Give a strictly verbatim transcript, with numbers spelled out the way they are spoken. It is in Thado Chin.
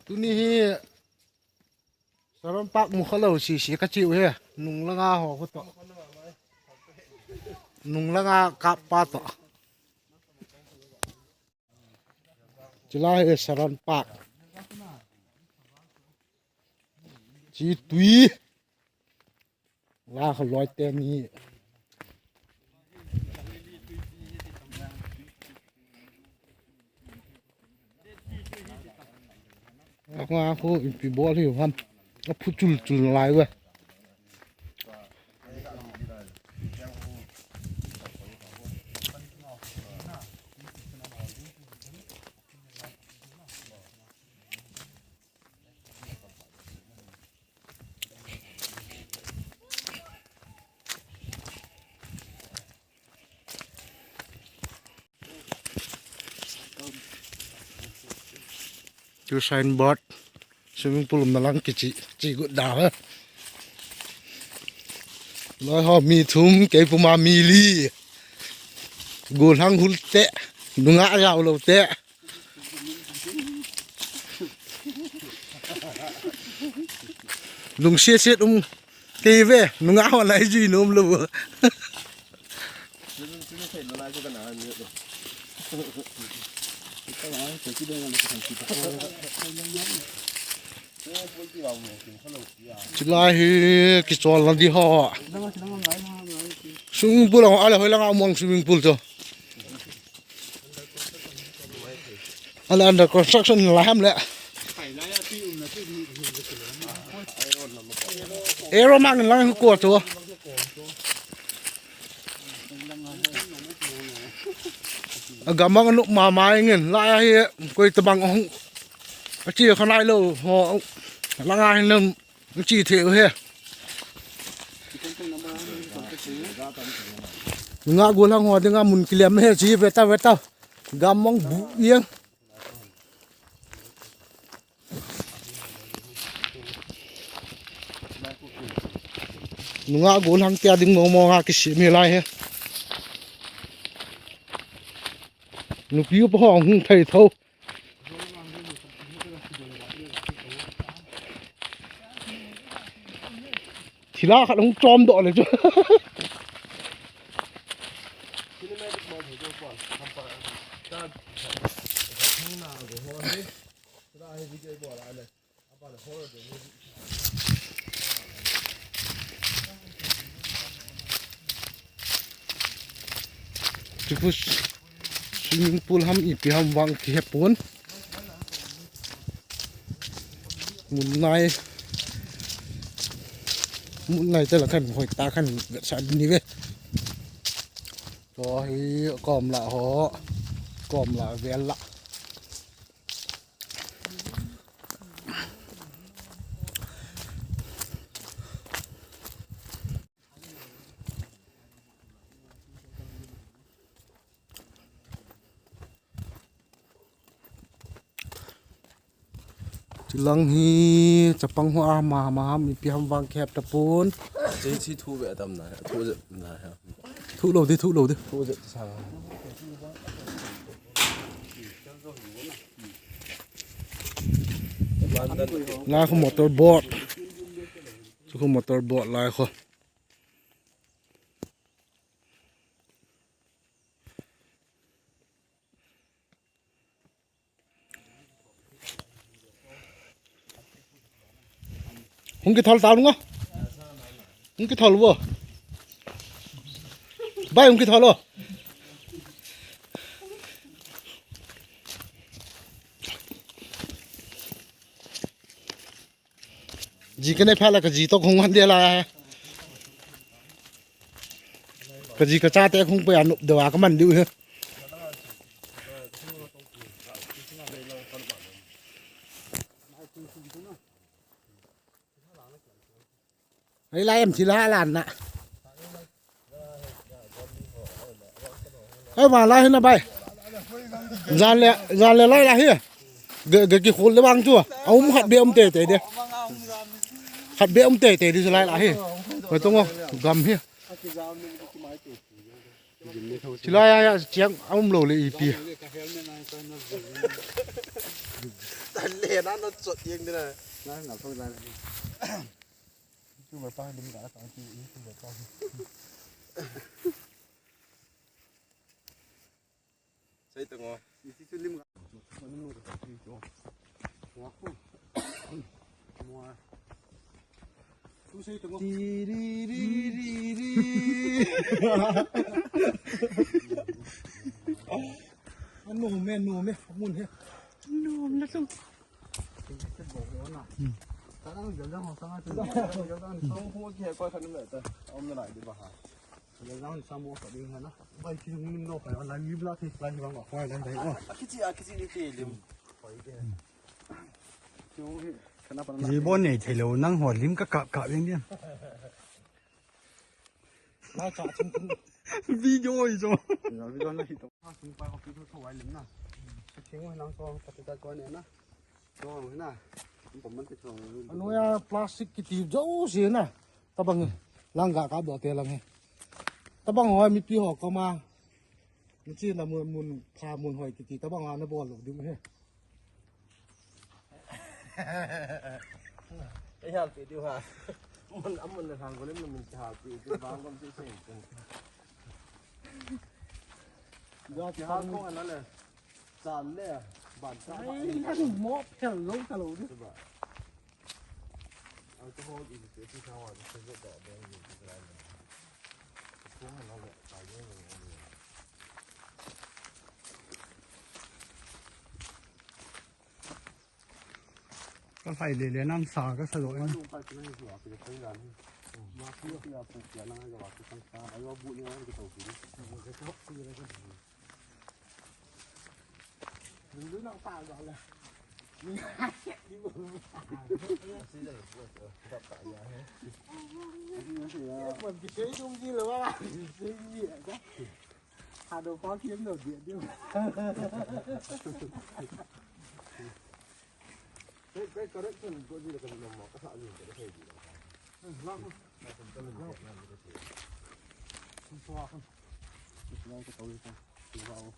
Tuni hi Saron Park mu kha lou sisi ka chiu he. Nung langa ho khu to. Nung langa kap pa to. Chulai hi Saron Park. Chi tui. La kha loi te ni. Akwa khu ipi bol hi ham. A phu chul chul lai we. Chu signboard. Swimming pool umna lang kichi, chi gut da ha. Loi ho mi thum, kei puma mi li. Gollhang hul te, nunga gao lou te. Lungsiat siat um kei ve, nunga ho lai jui nom lou. Chulai hi kichol na di ho. Swimming pool ang ale hoi langa mong swimming pool to. Under, under construction la ham le. Ero mang lang ko to. Agamang anu mama ngin la ya hi koi tabang hung. Achi khanai lou ho. Langa hin nam. Chi thei u he. Nga gollhang ho dinga mun kilem he chi veta veta. Gam mong bu yang. Nunga gollhang tia ding mong mong a kisem hi lai he. Nupi upa ho hung thei tho. Thila khat hung chom doh le chu. Chu khu swimming pool ham ipi ham vang kihe pon. Mun nai. Mun nai te la khan hoi ta khan sa ni ve. Chu hi kom la ho. Kom la vel la. Chulang hi chapang ho ama ama ham ipi ham vang khep tapon. Chi chi thu ve tam na, thu je na ha. Thu lo di, thu lo di. Thu je sa. Lai khu motor boat. Chu khu motor boat lai khu. Hung kithol ta lunga. Hung kithol vo. Bai hung kithol lo. Ji ka nei pha la ka ji to hung han de la. Ka ji ka cha te hung pe a nup de wa ka man diu he. Ei lai em thila lan na. Ei, ma lai hi na bai. Jan le, jan le lai la hi. Ga, ga kikhol le vang chu. A um khat be um tei tei de. Khat be um tei tei di chu lai la hi. Ka tung o, gam hi. Thila ya ya chiang a um lo le ipi. Le na na chot yeng dina. Na na thong na. Tu ba pa lim ga ka ti tu ba pa. Sei tang o. Isi chu lim ga. Lim ga ka ti chu. Wa ku. Mo. Tu sei tang o. Ti ri ri ri ri. Anu me, anu me, mun he. Anu me tu. Ji bon nei thei lou, nang ho lim ka kap kap jeng jeng. Video hi chu. Anoiya plastic kiti jouse na. Tabang lang ga kap doh te lang hi. Tabang ho mipi ho koma. Michi na mun, mun pha mun hoi kiti tabang ana bol lou ding hi. Ei hal pe diu ha. Mun amun na hal ko le mun hal pe diu bang ko ti sei. Dua ti hal ko ana le. Chan le, ban chan. Ai, nang mo phel lou ta lou di. Ba. Alcohol in the city tower, the cigarette that they use to drive. Kung ano le, tayo yung ano. Ka sai le le nam sa ka sa lo. Ano pa kina ni suwa, kina sa yan. Ma kina kina po kina na ga wa kina sa. Ayo bu ni na ga to kina. Dulu nang pa ga la. Ni ba. Sila po. Dapat ya. Ni ba. Ni ba. Ni ba. Hado pa kien lo dia dia. Kai, kai, correction ko ji le ka lo ma ka sa ni ka sai ji. La ko. Ka sa ni ka lo ma ka sai. Ni so a ko. Ni so a ko.